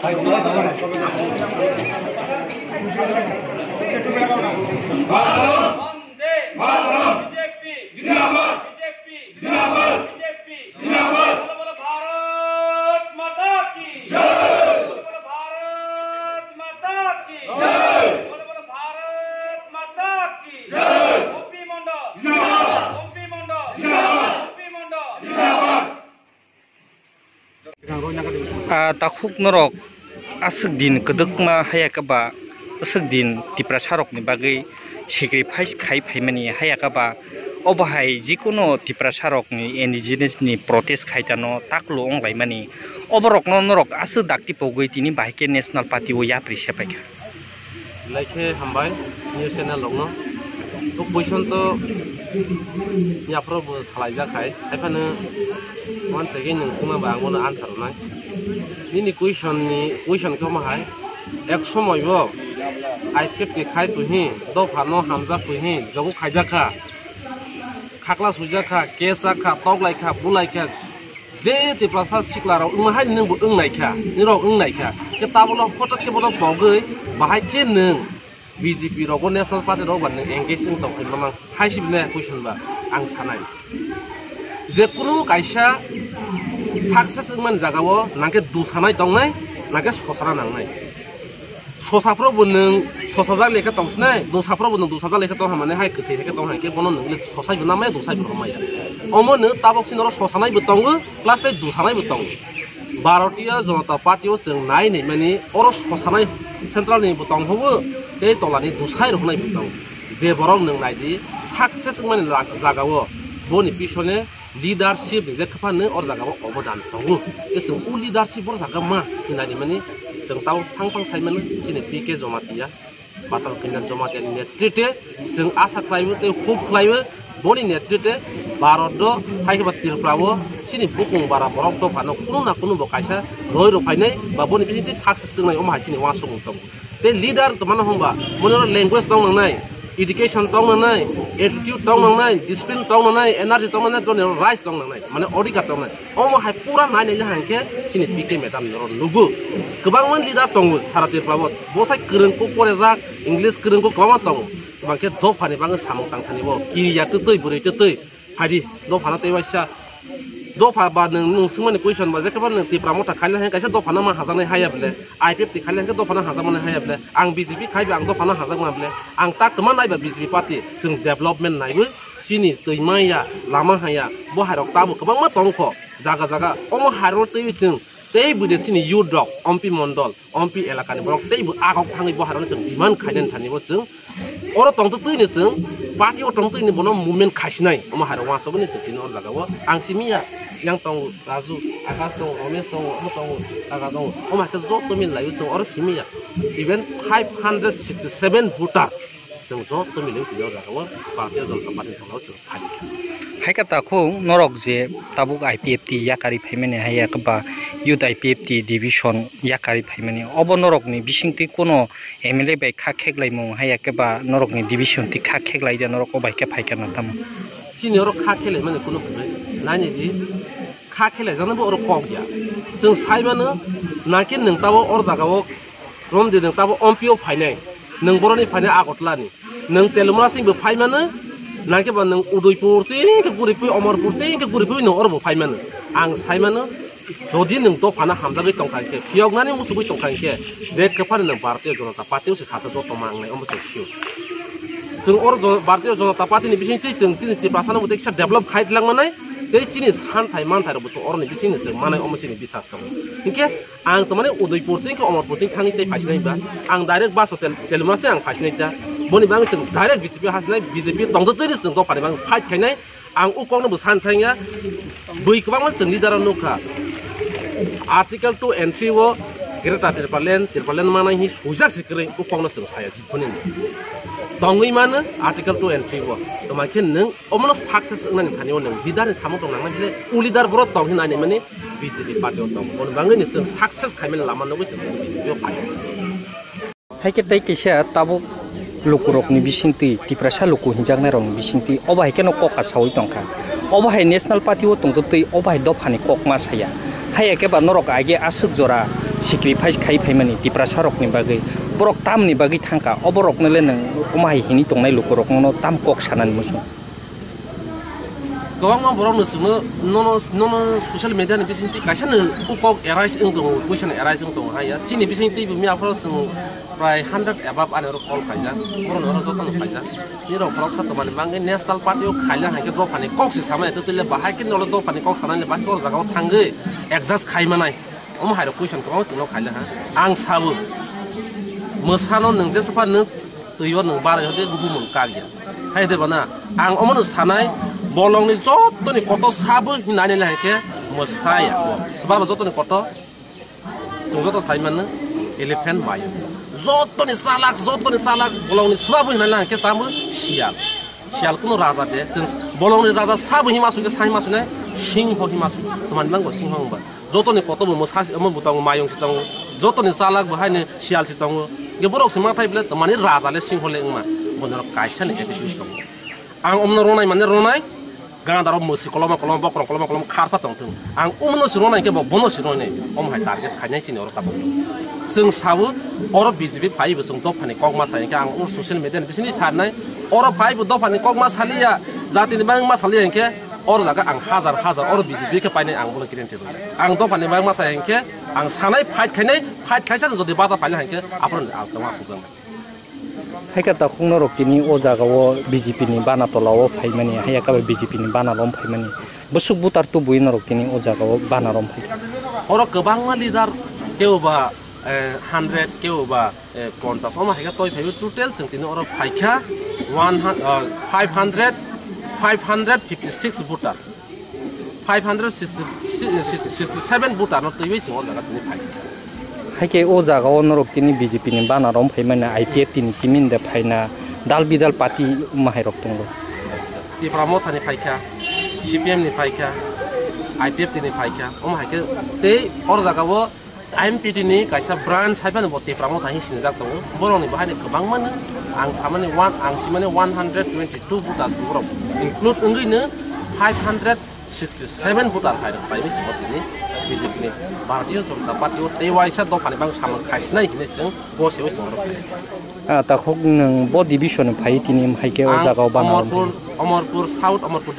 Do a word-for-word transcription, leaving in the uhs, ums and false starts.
Vande Mataram! B J P! Zindabad! B J P! Zindabad! B J P! Zindabad! Bolo bolo Bharat Mata ki! Jai! Bolo bolo Bharat Mata ki! Jai! Bolo bolo Bharat Mata ki! Jai! Gopi Mondol! Zindabad! Gopi Mondol! Zindabad! Gopi Mondol! Zindabad! Ah, takhuk norok aswk din kwdwkma haya khe ba aswk din Tiprasa rokni bagwi sacrifice khai phaimani haya khe ba obo hai jikunu Tiprasa rokni indigenous ni protest khai tano taklo wng laimani oborokno norok aswk dakti pogwi tini bahai khe national party o yapri se paikha. Belai khe hambai news channel rokno. To question to yaphro bo salaijak hai. Haiphano once again nwng swngma ba ang bono answer rwnai. Nini question ni, question khe omo hai. Ek somoi bo I P F T khai pui hi, dopha no hamjak pui hi, jogo khaijak kha. Khakla suijak kha, case jak kha, tok lai kha, bu lai kha. Je Tiprasa sikla rok wngma hai nwng bo wng nai kha, nini rok wng nai kha. Khe tabolo hotat khe bono pogwi bahai khe nwng B J P rogo national party rok ba nwng engage wng tong phai mamang hai si bini question ba ang sanai. Je kunu kaisa success wngmani jagao nangkhe dusanai tongnai, nangkhe sosana nangnai. Sosaphro bo nwng sosajak lekha tongsinai, dusaphro bo nwng dusajak lekha tong hamani hai kwthwi hai khe tong hai khe bono nwng le sosai bo namaya, dusai bo namaya. Omo nwng tabok sini oro sosanai bo tongo, plus tei dusanai bo tongo. Bharatiya Janata Party o chwng nai naimani oro sosanai central ni bo tong hobo tei tola ni dusai rok nai bo tongo. Je borok nwng nai di success wngmani lag-, jagao boni pisone leadership ni je khapang nw or jaga o obodan tongo. Tei chwng o leadership bor jaga ma hinani mani chwng tamo phang phang sai mano chini P K Jamatia, Batal Kanya Jamatia ni netrite chwng asa khlaiwi tei hope khlaiwi boni netrite Bharat do hai khe ba Tripura o chini bukung bara borok dophano kunu na kunu bo kaisa roi rw phainai ba boni bisingtwi success wngnai omo hai chini uansukmung tongo. Tei leader to mano hwnba, boni oro language tong nangnai, education tong nangnai, attitude tong nangnai, discipline tong nangnai, energy tong nangnai, boni oro rights tong nangnai, mane odhikar tong nangnai. Omo hai pura nai nai le hang khe chini P K madam ni oro nugo. Kwbangma leader tongo sara Tripura o. Bosai kwrwng kuk porejak, English kwrwng kuk kwbangma tongo. Tongma khe dophani bagwi samung tang thani bo, kiriya twtwi, bwrwi twtwi. Phaidi, dophano tei waisa. Dopha ba nwng, nwng swngmani question ba, je khe ba nwng Tipra Motha khaina hai kaisa dophano ma hajaknai haya bele, I P F T khaina hai khe dophano hajakmani haya bele, ang B J P khai ba ang dophano hajakma bele, ang ta kwma nai ba B J P party, chwng development naiwi chini twi maya, lama haya, bo hairok tamo kwbangma tongkho, jaga jaga, omo hairok twiwi chwng tei bwdesini youth rok, Ompi Mondol, Ompi elakani borok tei bo agok thangwi bo harani chwng demand khainani thani bo chwng oro tongtwtwini chwng party o tongtwini bono movement khaisinai omo hairok uansukgwi chwng tini o jaga o ang simi ya yang tongo Raju, Akash tongo, Romesh tongo, omo tongo, Kaga tongo, omo hai khe joto mil laiwi chwng oro simi ya even five hundred sixty seven voter chwng joto mil tini o jaga o Bharatiya Janata Party ni tongnaio chwng. Hai khe takhuk norok je tabuk I P F T yakarwi phaimani hai ya khe ba youth I P F T division yakarwi phaimani obo norokni bisingtwi kuno M L A bai kha kheklaimung hai ya khe ba norokni division twi kha kheklai de norok o bai khe phai khe no tamo. Chini oro kha kheklaimani kuno kwrwi naini di kha khelaijaknai bo oro kok ya. Chwng sai mano nangkhe nwng tabo or jagao Romdi nwng tabo Ompi o phainai, nwng boroni phainai Agartala ni, nwng Telumra sing bo phai mano, nangkhe ba nwng Udaipur sing khe guri pui, Omorpur sing khe guri pui nwng oro bo phai mano. Ang sai mano, jodi nwng dophano hamjagwi tongkha hinkhe, phiyoknani muchugwi tongkha hinkhe, je kwphani nwng Bharatiya Janata Party o se sacha joto mangnai, omo chwng sio. Chwng oro Jon-, Bharatiya Janata Party ni bisingtwi chwng tini Tiprasa no bo tei kisa develop khai lang manai, tei chini santhai manthai rok bo chwng oroni bisingni chwng manai, omo chini bisas tongo. Hinkhe Ang to mane Udaipur sing khe Omorpur sing thangwi tei phaisinai ba. Ang direct bus hotel Telumra se ang phaisinai ta. Boni bagwi chwng direct B J P hasinai, B J P tongtwtwini chwng dophani bagwi fight khainai. Ang o kokno bo san thangya. Bui kwbangma chwng leader o nukha. Article two and three o Greater Tipraland, Tipraland manai hi sujak si kwrwi o kokno chwng saya jiboni. Tongwi mano Article two and three o. Toma khe nwng Omono success wngnani thani o nwng leader ni samung tong nangnai bile, o leader boro tong hinwi nainai mani B J P party o tong. Boni bagwi ni chwng success khaimani lama nugwi chwng B J P o phai. Hai khe tei kaisa tabuk lukurokni bisingtwi, Tiprasa luku hinjaknairokni bisingtwi obo hai kheno kok kasaui tongkha. Obo hai National Party o tongtwtwi obo hai dophani kok ma saya. Hai khe ba norok age aswk jora sacrifice khai phaimani Tiprasa rokni bagwi, borok tamni bagwi thangkha, oborokno le nwng omo hai hini tongnai lukurokno tam kok sanani muchung? Kwbangma borokno chwngno nono, nono social media ni bisingtwi kaisa no o kok arise wng tongo, question arise wng tongo hai ya. Chini bisingtwi bo miya phoro chwng prai hundred above ani oro call khaijak, borokni oro jotono khaijak. Nirok khoroksa twmani bangwi national party o khaila hai khe dophani kok se samani, to twi le bahai khe nolo dophani kok sanani bahai khe oro jaga o thangwi adjust khai manai. Omo hai rok question kwbangma chwngno khaila ha. Ang sabo, mwsano nwng jesa pha nwng twi o nwng barai hode bumung kak ya. Hai de bana, ang omono sanai, bolongni jotoni koto sabo hinani le hai khe mwsaya. Swbaba jotoni koto, chwng joto sai mano, elephant mayo. Jotoni chalak, jotoni chalak, bolongni swbabo hinani le hai khe tamo siyal. Siyal kuno raja de, chwng bolongni raja sabo hima sui khe sa hima sui nai, singho hima sui. Twmani bango singho wngba. Jotoni koto bo mwsa si, omo bo tongo, mayung si tongo. Jotoni chalak bo haino siyal si tongo. Ge borok si ma thai bole, mani raja le singho le wngma. Boni rok kaisa ni attitude tongo. Ang omno ronai mane ronai. Ganda rok mwsi koloma koloma, bokrok koloma koloma kharpa tong thung. Ang omno si ronai ke bo bono si ronai. Om hai target khainai sini oro tabuk. Chwng sabo oro B J P phai bo chwng dophani kok ma sai ke ang ur social media ni bisini sarnai. Oro phai bo dophani kok ma saliya, jatini bang ma saliya ke. Or jaga ang hajar hajar or B J P khe painai ang bono guarantee rwnai. Ang dophani bagma sa hinkhe ang sanai fight khainai, fight khaisa jodi bata painai hinkhe aphuru ang tongma asukjaknai. Haikhe takhukno rok tini o jaga o B J P ni bana tola o phaimani, haiya kabai B J P ni bana rom phaimani. Bwswk butar tubui norok tini o jaga o bana rom phaikha. Oro kwbangma leader kebo ba, eh, hundred, kebo ba, eh, ponchas, omo hai khe toi phaibo total chwng tini oro phaikha one hun-, ah, five hundred, five hundred fifty six voter, five hundred sixty, sixty seven voter no twiwi chwng o jaga tini phaikha. Haikhe o jaga o norok tini B J P ni bana rom phaimani, I P F T ni simi de phaina dal bidal party omo hai rok tongo. Tipra Motha ni phaikha, C P M ni phaikha, I P F T ni phaikha, omo hai khe tei o jaga o I M P T ni kaisa branch hai phano bo Tipra Motha hinwi sinijak tongo. Borokni bahai ni kwbangma no ang samani one, ang simani one hundred twenty two voters borok include wngwi no five hundred sixty seven voter hai rok paimani simo tini B J P ni Bharatiya Janata Party o tei waisa dophani bang samung khaisnai hinwi chwng bo se bai chwng rok phai. Ah, takhuk nwng bo division phai tini hai khe o jaga o bana Omorpur, Omorpur South, Omorpur